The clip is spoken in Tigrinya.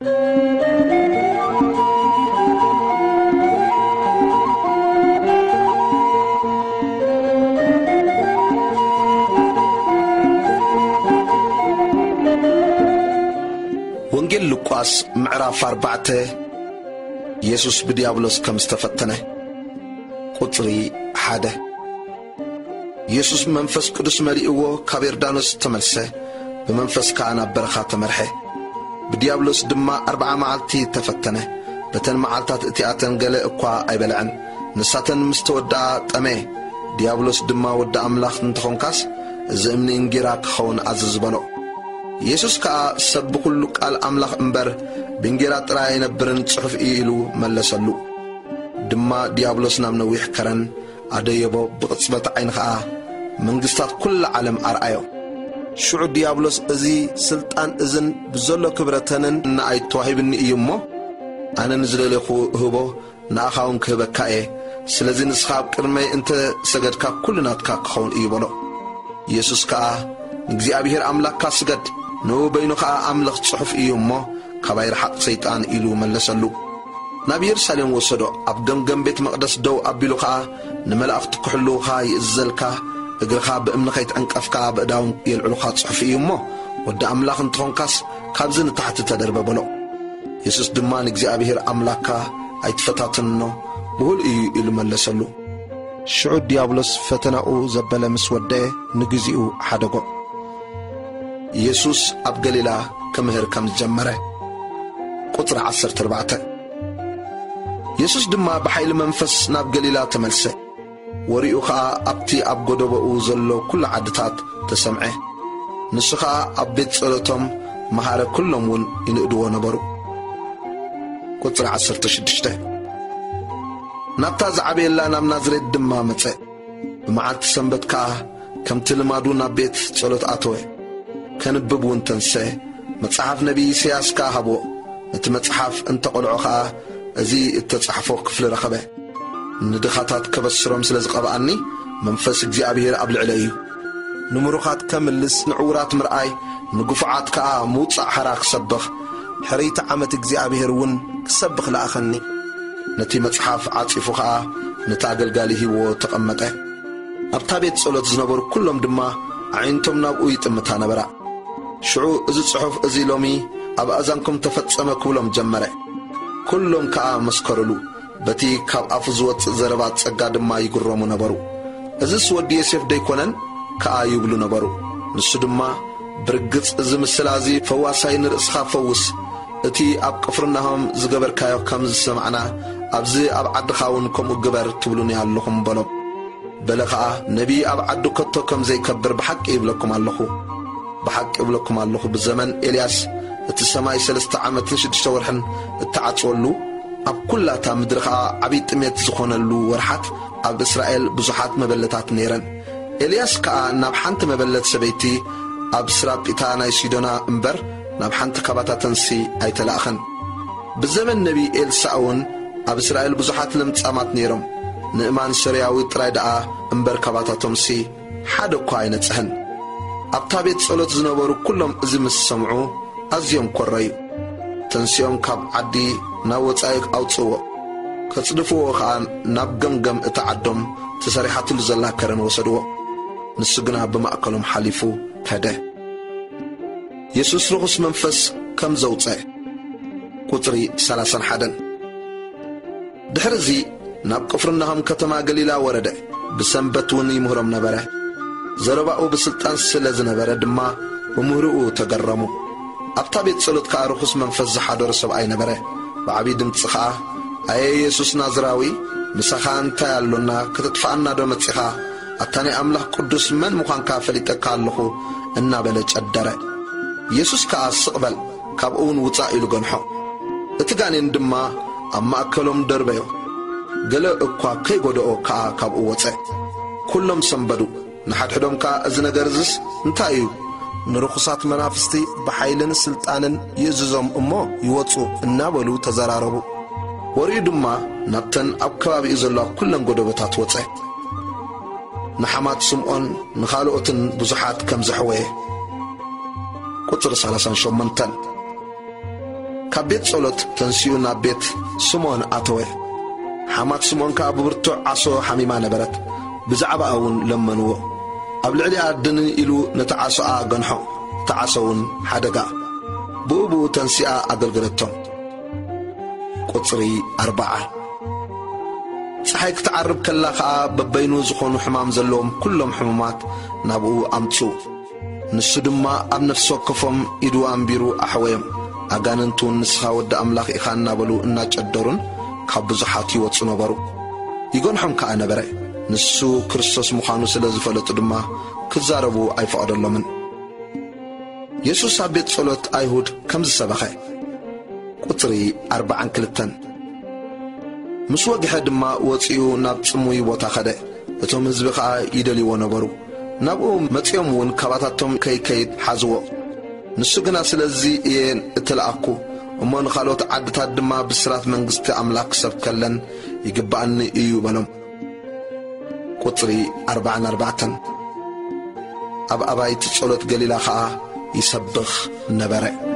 ወንጌል ሉቃስ ምዕራፍ ኣርባዕተ። የሱስ ብድያብሎስ ከም ዝተፈተነ። ቁጽሪ ሓደ። የሱስ ብመንፈስ ቅዱስ መሊእዎ ካብ ዮርዳኖስ ተመልሰ፣ ብመንፈስ ከኣ ናብ በረኻ ተመርሐ። ብድያብሎስ ድማ ኣርብዓ መዓልቲ ተፈተነ። በተን መዓልታት እቲኣተን ገለ እኳ ኣይበልዐን። ንሳተን ምስ ተወድኣ ጠመየ። ድያብሎስ ድማ፣ "ወዲ ኣምላኽ እንተኾንካስ፣ እዚ እምኒ እንጌራ ክኸውን ኣዝዝ" በሎ። የሱስ ከኣ፣ "ሰብ ብኹሉ ቃል ኣምላኽ እምበር ብእንጌራ ጥራይ ኣይነብርን ጽሑፍ እዩ" ኢሉ መለሰሉ። ድማ ድያብሎስ ናብ ነዊሕ ከረን ኣደየቦ፣ ብቕጽበት ዓይኒ ኸኣ መንግስታት ኩላ ዓለም ኣርኣዮ። ሽዑ ድያብሎስ፣ "እዚ ስልጣን እዝን ብዘሎ ክብረተንን ንኣይ ተዋሂብኒ እዩ እሞ፣ ኣነ ንዝደለኹ እህቦ፣ ንኣኻ እውን ክህበካ እየ። ስለዚ ንስኻ ኣብ ቅድመይ እንተ ሰገድካ፣ ኩሉ ናትካ ክኸውን እዩ" በሎ። የሱስ ከኣ፣ "ንእግዚኣብሔር ኣምላክካ ስገድ፣ ንእኡ በይኑ ኸኣ ኣምልኽ፣ ጽሑፍ እዩ እሞ፣ ካባይ ርሓቕ ሰይጣን" ኢሉ መለሰሉ። ናብ የሩሳሌም ወሰዶ፣ ኣብ ገምገም ቤት መቕደስ ደው ኣቢሉ ኸኣ፣ "ንመላእኽቱ ክሕልዉኻ ይእዝዘልካ፣ እግርኻ ብእምኒ ኸይትዕንቀፍ ከኣ ብእዳዎም የልዕሉኻ ጽሑፍ እዩ እሞ፣ ወዲ ኣምላኽ እንተኾንካስ፣ ካብዚ ንታሕቲ ተደርበ" በሎ። የሱስ ድማ፣ "ንእግዚኣብሔር ኣምላክካ ኣይትፈታተኖ፣ ብሁል እዩ" ኢሉ መለሰሉ። ሽዑ ድያብሎስ ፈተናኡ ዘበለ ምስ ወደአ፣ ንግዚኡ ሓደጎ። የሱስ ኣብ ገሊላ ክምህር ከም ዝጀመረ። ቁጽሪ ዓሰርተ ኣርባዕተ። የሱስ ድማ ብሓይሊ መንፈስ ናብ ገሊላ ተመልሰ። ወሬኡ ኸኣ ኣብቲ ኣብ ጎደቦኡ ዘሎ ኵሉ ዓድታት ተሰምዐ። ንሱ ኸኣ ኣብ ቤት ጸሎቶም መሃረ፣ ኵሎም እውን ይንእድዎ ነበሩ። ቁጽሪ ዓሰርተ ሽዱሽተ። ናብታ ዝዓበየላ ናብ ናዝሬት ድማ መጸ። ብመዓልቲ ሰንበት ከኣ ከምቲ ልማዱ ናብ ቤት ጸሎት ኣተወ። ከንብብ እውን ተንስአ። መጽሓፍ ነቢይ ኢሳያስ ከኣ ሃብዎ። ነቲ መጽሓፍ እንተ ቐልዖ ኸኣ፣ እዚ እተጻሕፎ ክፍሊ ረኸበ። ንድኻታት ከበስሮም ስለ ዝቐብኣኒ፣ መንፈስ እግዚኣብሄር ኣብ ልዕለይ እዩ። ንምሩኻት ከምልስ፣ ንዕዉራት ምርኣይ፣ ንግፉዓት ከኣ ምውጻእ ሓራ ክሰብኽ፣ ሕርይቲ ዓመት እግዚኣብሄር እውን ክሰብኽ ለኣኸኒ። ነቲ መጽሓፍ ዓጺፉ ኸኣ ነቲ ኣገልጋሊ ሂብዎ ተቐመጠ። ኣብታ ቤት ጸሎት ዝነበሩ ኵሎም ድማ ኣዒንቶም ናብኡ ይጥምታ ነበራ። ሽዑ፣ "እዚ ጽሑፍ እዚ ሎሚ ኣብ ኣእዛንኩም ተፈጸመ" ክብሎም ጀመረ። ኵሎም ከኣ መስከሩሉ። በቲ ካብ ኣፉ ዝወጽእ ዘረባ ጸጋ ድማ ይግረሙ ነበሩ። "እዝስ ወዲ ዮሴፍ ደይኮነን?" ከኣ ይብሉ ነበሩ። ንሱ ድማ፣ "ብርግጽ እዚ ምስላ እዚ ፈዋሳይ ንርእስኻ ፈውስ፣ እቲ ኣብ ቅፍርናሆም ዝገበርካዮ ከም ዝሰማዕና፣ ኣብዚ ኣብ ዓድኻ እውን ከምኡ ግበር ትብሉኒ ኣለኹም" በሎም። በለ ኸኣ፣ "ነቢይ ኣብ ዓዱ ከቶ ከም ዘይከብር ብሓቂ ይብለኩም ኣለኹ። ብሓቂ እብለኩም ኣለኹ፣ ብዘመን ኤልያስ እቲ ሰማይ ሰለስተ ዓመትን ሽዱሽተ ወርሕን እተዓጽወሉ፣ ኣብ ኵላታ ምድሪ ኸኣ ዓብዪ ጥሜት ዝኾነሉ ወርሓት፣ ኣብ እስራኤል ብዙሓት መበለታት ነይረን። ኤልያስ ከኣ ናብ ሓንቲ መበለት ሰበይቲ ኣብ ስራጲታ ናይ ሲዶና እምበር፣ ናብ ሓንቲ ካባታተንሲ ኣይተላእኸን። ብዘመን ነቢይ ኤልሳዕ እውን ኣብ እስራኤል ብዙሓት ለምጻማት ነይሮም። ንእማን ሶርያዊ ጥራይ ደኣ እምበር፣ ካባታቶምሲ ሓደ እኳ ኣይነጽሀን። ኣብታ ቤት ጸሎት ዝነበሩ ኵሎም እዚ ምስ ሰምዑ፣ ኣዝዮም ኰረዩ። ተንሲኦም ካብ ዓዲ ናብ ወጻኢ ኣውጽእዎ። ከጽድፍዎ ኸኣ ናብ ገምገም እታ ዓዶም ተሰሪሓትሉ ዘላ ከረን ወሰድዎ። ንሱ ግና ብማእከሎም ሓሊፉ ከደ። የሱስ ርኹስ መንፈስ ከም ዘውጸ። ቁጽሪ ሰላሳን ሓደን። ድሕርዚ ናብ ቅፍርናሆም ከተማ ገሊላ ወረደ። ብሰንበት እውን ይምህሮም ነበረ። ዘረባኡ ብስልጣን ስለ ዝነበረ ድማ ብምህሮኡ ተገረሙ። ኣብታ ቤት ጸሎት ከኣ ርኹስ መንፈስ ዝሓደሮ ሰብኣይ ነበረ። ብዓብዪ ድምጺ ኸኣ፣ "ኣየ የሱስ ናዝራዊ፣ ምሳኻ እንታይ ኣሎና? ከተጥፍኣና ዶ መጺኻ? ኣታ ናይ ኣምላኽ ቅዱስ መን ምዃንካ ፈሊጠካ ኣለኹ" እናበለ ጨደረ። የሱስ ከኣ፣ "ስቕ በል፣ ካብኡ እውን ውጻእ" ኢሉ ገንሖ። እቲ ጋኔን ድማ ኣብ ማእከሎም ደርበዮ። ገለ እኳ ከይጎደኦ ከኣ ካብኡ ወጸ። ኵሎም ሰንበዱ። ንሓድሕዶም ከኣ፣ "እዚ ነገር እዝስ እንታይ እዩ? ንርኹሳት መናፍስቲ ብሓይልን ስልጣንን ይእዝዞም እሞ ይወጹ" እናበሉ ተዘራረቡ። ወሬኡ ድማ ናብተን ኣብ ከባቢኡ ዘለዋ ኵለን ጎደቦታት ወጸ። ንሓማት ስምዖን ንኻልኦትን ብዙሓት ከም ዘሕወየ። ቁጽሪ ሰላሳን ሸሞንተን። ካብ ቤት ጸሎት ተንሲኡ ናብ ቤት ስምዖን ኣተወ። ሓማት ስምዖን ከኣ ብብርቱዕ ዓሶ ሓሚማ ነበረት። ብዛዕባኣ እውን ለመንዎ። ኣብ ልዕሊኣ ድንን ኢሉ ነቲ ዓሶኣ ገንሖ። እቲ ዓሶ እውን ሓደጋ። ብኡ ብኡ ተንሲኣ ኣገልገለቶም። ቁጽሪ ኣርብዓ። ጸሓይ ክትዓርብ ከላ ኸኣ በበይኑ ዝኾኑ ሕማም ዘለዎም ኩሎም ሕሙማት ናብኡ ኣምጽኡ። ንሱ ድማ ኣብ ነፍሲ ወከፎም ኢዱ ኣንቢሩ ኣሕወዮም። ኣጋንንት እውን ንስኻ ወዲ ኣምላኽ ኢኻ እናበሉ እናጨደሩን ካብ ብዙሓት ይወጹ ነበሩ። ይገንሖም ከኣ ነበረ። ንሱ ክርስቶስ ምዃኑ ስለ ዝፈለጡ ድማ ክዛረቡ ኣይፈቐደሎምን። የሱስ ኣብ ቤት ጸሎት ኣይሁድ ከም ዝሰበኸ። ቁጽሪ ኣርብዓን ክልተን። ምስ ወግሐ ድማ ወጺኡ ናብ ጽሙይ ቦታ ኸደ። እቶም ህዝቢ ኸኣ ይደልይዎ ነበሩ። ናብኡ መጺኦም እውን ካባታቶም ከይከይድ ሓዝዎ። ንሱ ግና፣ ስለዚ እየ እተለኣኩ፣ እሞ ንኻልኦት ዓድታት ድማ ብስራት መንግስቲ ኣምላኽ ክሰብከለን ይግብኣኒ እዩ በሎም። ቁጽሪ ኣርብዓን ኣርባዕተን። ኣብ ኣባይቲ ጸሎት ገሊላ ኸኣ ይሰብኽ ነበረ።